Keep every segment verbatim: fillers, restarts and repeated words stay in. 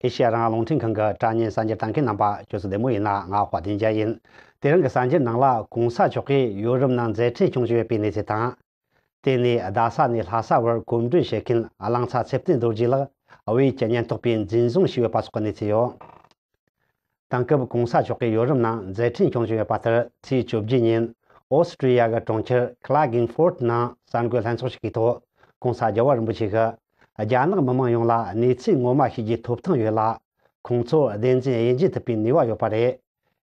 ཨེ་ཤེ་ཡ་རང་དབང་རླུང་འཕྲིན་ཁང་གི་དྲ་བརྙན་གསར་འགྱུར་ལྟ་མཁན་རྣམ་པ་ཁྱོད་ཚོ་བདེ་མོ་ཡིན་ན། ང་དཔལ་ལྡན་རྒྱལ་ཡིན། དེ་རིང་གི་གསར་འགྱུར་ནང་ལ་གོང་ས་མཆོག་གིས་ཡོ་རོབ་ནང་མཛད་འཕྲིན་སྐྱོང་བཞིན་ཡོད་པའི་གནས་ཚུལ་དང་། དེ་ནས་རྡ་ས་ནས་ལྷ་ས་བར་གོམ་བགྲོད་བྱེད་མཁན་གླང་ཚ་ཚེ་བརྟན་རྡོ་རྗེ་ལགས་དབུས་ཀྱི་ཉེན་རྟོག་པས་འཛིན་བཟུང་བྱས་ཡོད་པ་སོགས་ཀྱི་གནས་ཚུལ་ཡོད། དེང་སྐབས་གོང་ས་མཆོག་གིས་ཡོ་རོབ་ནང་མཛད་འཕྲིན་སྐྱོང་བཞིན་ཡོད་པ་ལྟར། ཚེས་བཅོ་བརྒྱད་ཉིན་ཨོ་སི་ཀྲི་ཡ་གི་གྲོང་ཁྱེར་ཁི་ལ་གིན་ཧྥོར་ཏི་ནང་གསར་འགོད་ལྷན་ཚོགས་ཤིག་གི་ཐོག་གོང་ས་རྒྱལ་བ་རིན་པོ་ཆེ་གིས་རྒྱ་ནག་མི་མང་ཡོངས་ལ་གནས་ཚུལ་ངོ་མ་ཤེས་རྒྱུའི་ཐོབ་ཐང་ཡོད་ལ། ཁོང་ཚོར་བདེན་འཛིན་དབྱེ་འབྱེད་ཐུབ་པའི་ནུས་པ་ཡོད་པ་རེད།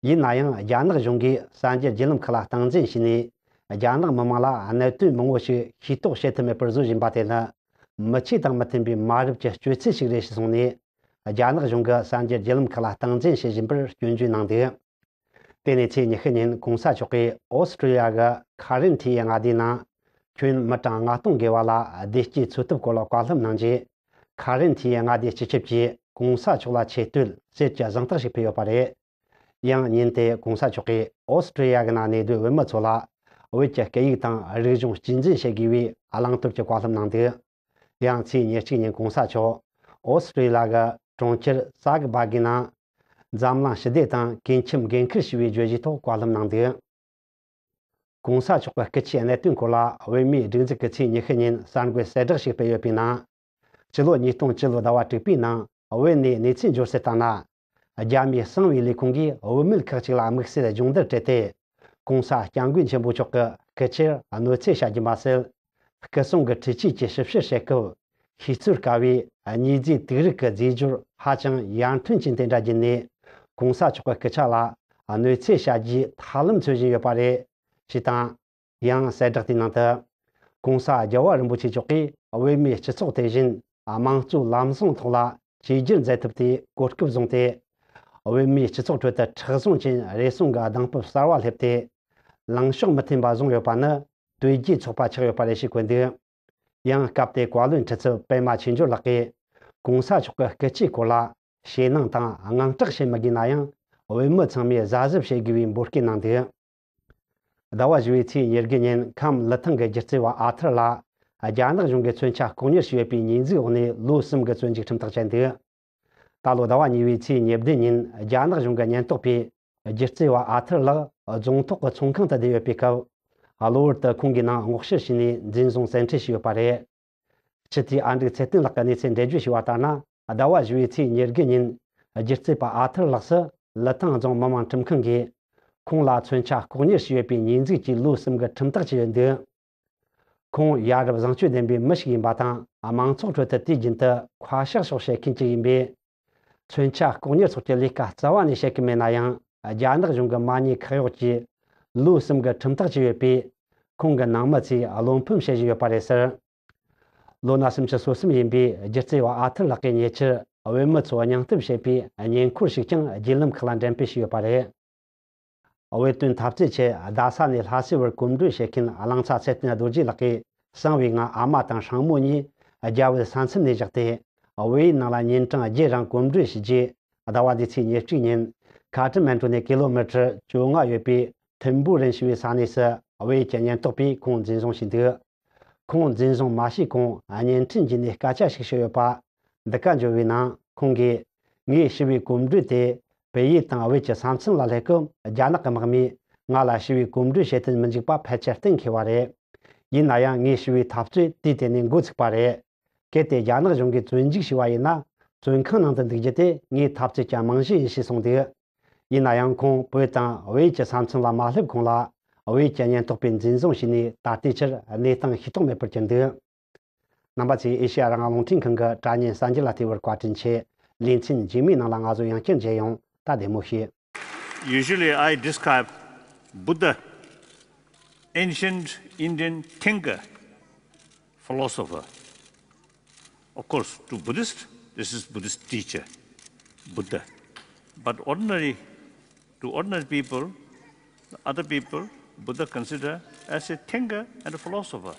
ཡིན་ན་ཡང་རྒྱ་ནག་གཞུང་གིས་གསར་འགྱུར་བརྒྱུད་ལམ་ཁག་ལ་སྟངས་འཛིན་བྱས་ནས། རྒྱ་ནག་མི་མང་ལ་གནད་དོན་མང་པོ་ཞིག་ཤེས་རྟོགས་བྱེད་ཐུབ་མེད་པར་བཟོ་བཞིན་པ་དེ་ནི། མི་ཆོས་དང་མི་མཐུན་པའི་མ་རབས་ཀྱི་སྤྱོད་ཚུལ་ཞིག་རེད་ཞེས་གསུངས་ནས། རྒྱ་ནག་གཞུང་གིས་གསར་འགྱུར་བརྒྱུད་ལམ་ཁག་ལ་སྟངས་འཛིན་བྱེད་བཞིན་པར་སྐྱོན་བརྗོད་གནང་འདུག་དེ་ནས་ཚེས་ཉི་ཤུ་ཉིན་གོང་ས་མཆོག་གིས་ཨོ་སི་ཀྲི་ཡ་གི་ཁ་རན་ཐི་ཡའི་མངའ་སྡེའི་ནང་ཁྱོན་མི་གྲངས་ལྔ་སྟོང་བརྒལ་བ་ལ་བདེ་སྐྱིད་འཚོལ་ཐབས་སྐོར་ལ་བཀའ་སློབ་གནང་རྗེས། ཁ་རན་ཐི་ཡའི་མངའ་སྡེའི་སྤྱི་ཁྱབ་ཀྱིས་གོང་ས་མཆོག་ལ་ཆེ་བསྟོད་གསེར་གྱི་གཟེངས་རྟགས་ཤིག་ཕུལ་ཡོད་པ་རེད། ཡང་ཉིན་དེར་གོང་ས་མཆོག་གིས་ཨོ་སི་ཀྲི་ཡ་གི་ནང་གནས་སྡོད་བོད་མི་ཚོ་ལ་བོད་ཀྱི་སྐད་ཡིག་དང་རིག་གཞུང་གཅེས་འཛིན་བྱེད་དགོས་པའི་བླང་དོར་གྱི་བཀའ་སློབ་གནང་འདུག་ཡང་ཚེས་ཉེར་གཅིག་ཉིན་གོང་ས་མཆོག་ཨོ་སི་ཀྲི་ཡ་གི་གྲོང་ཁྱེར་ས་གི་སྦ་གི་ནང་འཛམ་གླིང་ཞི་བདེ་དང་ཀུན་ཁྱབ་འགན་འཁུར་ཞེས་པའི་བརྗོད་གཞིའི་ཐོག་བཀའ་སློབ་གནང་འདུག་གོང་ས་མཆོག་གི་སྐུ་ཆའི་གནད་དོན་སྐོར་ལ་བོད་མིའི་སྒྲིག་འཛུགས་ཀྱིས་ཚེས་ཉི་ཤུ་ཉིན་གསར་འགོད་གསལ་བསྒྲགས་ཤིག་སྤེལ་ཡོད་པའི་ནང་། སྤྱི་ལོ་ཉིས་སྟོང་བཅུ་ལོའི་ཟླ་བ་དྲུག་པའི་ནང་བོད་ནས་གནས་ཚུལ་འབྱོར་གསལ་ལྟར་ན། རྒྱ་མིའི་གསང་བའི་ལས་ཁུངས་ཀྱིས་བུད་མེད་ཁག་ཅིག་ལ་དམིགས་བསལ་སྦྱོང་བརྡར་སྤྲད་དེ། གོང་ས་སྐྱབས་མགོན་ཆེན་པོ་མཆོག་གི་སྐུ་ཆར་གནོད་འཚེ་བྱ་རྒྱུ་མ་ཟད། སྐུ་སྲུང་གི་འཕྲུལ་ཆས་ཀྱིས་ཞིབ་བཤེར་བྱེད་སྐབས། ཤེས་ཚོད་དཀའ་བའི་དངོས་རྫས་དུག་རིགས་ཀྱི་རྫས་སྦྱོར་ཧ་ཅང་ཡར་ཐོན་གྱི་དེ་འདྲ་བརྒྱུད་ནས། གོང་ས་མཆོག་གི་སྐུ་ཆ་ལ་གནོད་འཚེ་བྱ་རྒྱུའི་ཐབས་ལམ་འཚོལ་བཞིན་ཡོད་པ་རེད། ཞེས་དང་། ཡང་གསལ་བསྒྲགས་དེའི་ནང་དུ། གོང་ས་རྒྱལ་བ་རིན་པོ་ཆེ་མཆོག་གིས་བོད་མིའི་སྤྱི་ཚོགས་དེ་བཞིན་དམངས་གཙོའི་ལམ་བཟང་ཐོག་ལ་བཅོས་བསྒྱུར་མཛད་ཐུབ་སྟེ་གོ་སྐབས་བཟུང་སྟེ། བོད་མིའི་སྤྱི་ཚོགས་ཁྲོད་དུ་མཁྲེགས་བཟུང་ཅན་རེ་ཟུང་གི་གདེང་སྤོབས་གསར་བ་སླེབས་ཏེ། ལངས་ཕྱོགས་མི་མཐུན་པ་བཟུང་ཡོད་པ་ནི་དོལ་རྒྱལ་ཚོགས་པ་ཆགས་ཡོད་པ་རེད་ཞེས་བཀོད་འདུག་ཡང་སྐབས་དེའི་བཀའ་བློན་ཁྲི་ཚབ་པད་མ་ཆོས་འབྱོར་ལགས་ཀྱིས། གོང་ས་མཆོག་གི་སྐུ་ཆའི་སྐོར་ལ་ཞེད་སྣང་དང་དངངས་སྐྲག་བྱེད་མི་དགོས་ན་ཡང་། བོད་མི་ཚང་མས་གཟབ་གཟབ་བྱེད་དགོས་པའི་འབོད་སྐུལ་གནང་འདུག་ཟླ་བ་བཞི་པའི་ཚེས་ཉེར་དགུ་ཉིན་ཁམས་ལི་ཐང་གི་སྒྱུ་རྩལ་བ་ཨ་ཐར་ལགས་རྒྱ་ནག་གཞུང་གིས་མཚོན་ཆ་ལྐོག་གཉེར་བྱས་ཡོད་པའི་ཉེས་འཛུགས་འོག་ནས་ལོ་གསུམ་གྱི་བཙོན་འཇུག་ཁྲིམས་ཐག་བཅད་འདུག་ད་ལོ་ཟླ་བ་གཉིས་པའི་ཚེས་ཉེར་བདུན་ཉིན་རྒྱ་ནག་གཞུང་གི་ཉེན་རྟོག་པས་སྒྱུ་རྩལ་བ་ཨ་ཐར་ལགས་རྫོང་ཐོག་གི་ཚོང་ཁང་དུ་བསྡད་ཡོད་པའི་སྐབས། གློ་བུར་དུ་ཁོང་གི་ནང་སྔོག་བཤེར་བྱས་ནས་འཛིན་བཟུང་བཙན་ཁྲིད་བྱས་ཡོད་པ་རེད། སྤྱི་འཐུས་ཨ་འབྲུག་ཚེ་བརྟན་ལགས་ཀྱིས་གནས་ཚུལ་འགྲེལ་བརྗོད་བྱས་པ་ལྟར་ན། ཟླ་བ་བཞི་པའི་ཚེས་ཉེར་དགུ་ཉིན་སྒྱུ་རྩལ་པ་ཨ་ཐར་ལགས་སུ་ལི་ཐང་རྫོང་མི་དམངས་ཁྲིམས་ཁང་གིས་ཁོང་ལ་མཚོན་ཆ་ལྐོག་གཉེར་བྱས་ཡོད་པའི་ཉེས་འཛུགས་ཀྱིས་ལོ་གསུམ་གྱི་ཁྲིམས་ཐག་བཅད་ཡོད་འདུག་ཁོང་ཡ་རབས་བཟང་སྤྱོད་ལྡན་པའི་མི་ཞིག་ཡིན་པ་དང་། དམངས་ཚོགས་ཁྲོད་དུ་དུས་རྒྱུན་དུ་ཁ་བཤད་སོགས་བྱེད་མཁན་ཅིག་ཡིན་པས། མཚོན་ཆ་ལྐོག་གཉེར་སོགས་ཀྱི་ལས་ཀ་རྩ་བ་ནས་བྱེད་ཀྱི་མེད་ན་ཡང་། རྒྱ་ནག་གཞུང་གི་མ་ཉེས་ཁག་གཡོགས་ཀྱིས་ལོ་གསུམ་གྱི་ཁྲིམས་ཐག་བཅད་ཡོད་པས། ཁོང་གི་ནང་མི་ཚོས་བློ་ཕམ་བྱེད་བཞིན་ཡོད་པ་རེད་ཟེར། ལོ་ན་སུམ་ཅུ་སོ་གསུམ་ཡིན་པའི་སྒྱུ་རྩལ་བ་ཨ་ཐར་ལགས་ཀྱིས་ཉེ་ཆར་བོད་མི་ཚོ་སྙིང་སྟོབས་བྱེད་པའི་བརྙན་འཁོར་ཞིག་ཀྱང་བརྒྱུད་ལམ་ཁག་ལ་འགྲེམས་སྤེལ་བྱས་ཡོད་པ་རེད། བོད་དོན་འཐབ་རྩོད་ཆེད་རྡ་ས་ནས་ལྷ་སའི་བར་གོམ་བགྲོད་བྱེད་མཁན་གླང་ཚ་ཚེ་བརྟན་རྡོ་རྗེ་ལགས་ཀྱིས། གསང་བའི་ངག་ཨ་མ་དང་སྲིང་མོ་གཉིས་རྒྱ་བོད་ས་མཚམས་ནས་བཞག་སྟེ། བོད་ཡིག་ནང་ལ་ཉིན་གྲངས་བརྒྱད་རིང་གོམ་བགྲོད་བྱས་རྗེས། ཟླ་བ་འདིའི་ཚེས་ཉེར་གཅིག་ཉིན་ཁ་ཏི་མན་གྲུ་ནས་ཀི་ལོ་མི་ཊར་བཅོ་ལྔ་ཡོད་པའི་ཐིམ་པུ་རིན་ཞེས་པའི་ས་གནས་སུ་བོད་ཡིག་གི་ཉེན་རྟོག་པས་ཁོང་འཛིན་བཟུང་བྱས་འདུག་ཁོང་འཛིན་བཟུང་མ་བྱས་གོང་བརྙན་འཕྲིན་བརྒྱུད་ནས་སྐད་ཆ་ཞིག་ཞུས་ཡོད་པ། འདི་ག་འབྱོར་བའི་ནང་ཁོང་གིས། ངས་ཞུ་བའི་གོམ་བགྲོད་དེ་བལ་ཡུལ་དང་བོད་ཀྱི་ས་མཚམས་ལ་སླེབས་སྐབས། རྒྱ་ནག་གི་དམག་མིས་ང་ལ་ཞུ་བའི་གོམ་བགྲོད་བྱེད་དུ་མི་འཇུག་པ་ཕལ་ཆེར་གཏན་འཁེལ་བ་རེད། ཡིན་ན་ཡང་ངས་ཞུ་བའི་འཐབ་རྩོད་དུས་དེ་ནས་འགོ་ཚུགས་པ་རེད། གལ་ཏེ་རྒྱ་ནག་གཞུང་གིས་བཙོན་འཇུག་བྱས་པ་ཡིན་ན། བཙོན་ཁང་ནང་དུ་འདུག་རྒྱུ་དེ་ངའི་འཐབ་རྩོད་ཀྱི་རྨང་གཞི་ཡིན་ཞེས་གསུངས་འདུག་ཡིན་ན་ཡང་ཁོང་བོད་དང་བལ་ཡུལ་གྱི་ས་མཚམས་ལ་མ་སླེབས་གོང་ལ། བལ་ཡུལ་གྱི་ཉེན་རྟོག་པས་འཛིན་བཟུང་བྱས་ནས་ད་ལྟའི་ཆར་གནས་སྟངས་ཤེས་རྟོགས་མེད་པར་གྱུར་འདུག་རྣམ་པ་ཚོས་ཨེ་ཤེ་ཡ་རང་དབང་རླུང་འཕྲིན་ཁང་གི་དྲ་བརྙན་གསར་འགྱུར་ལ་བལྟས་པར་བཀའ་དྲིན་ཆེ། ལེ་ཚན་རྗེས་མའི་ནང་ལ་ང་ཚོ་ཡང་བསྐྱར་མཇལ་ཡོང་། ད་བདེ་མོ་བྱོས། Usually, I describe Buddha, ancient Indian thinker, philosopher. Of course, to Buddhist, this is Buddhist teacher, Buddha. But ordinary, to ordinary people, other people, Buddha consider as a thinker and a philosopher.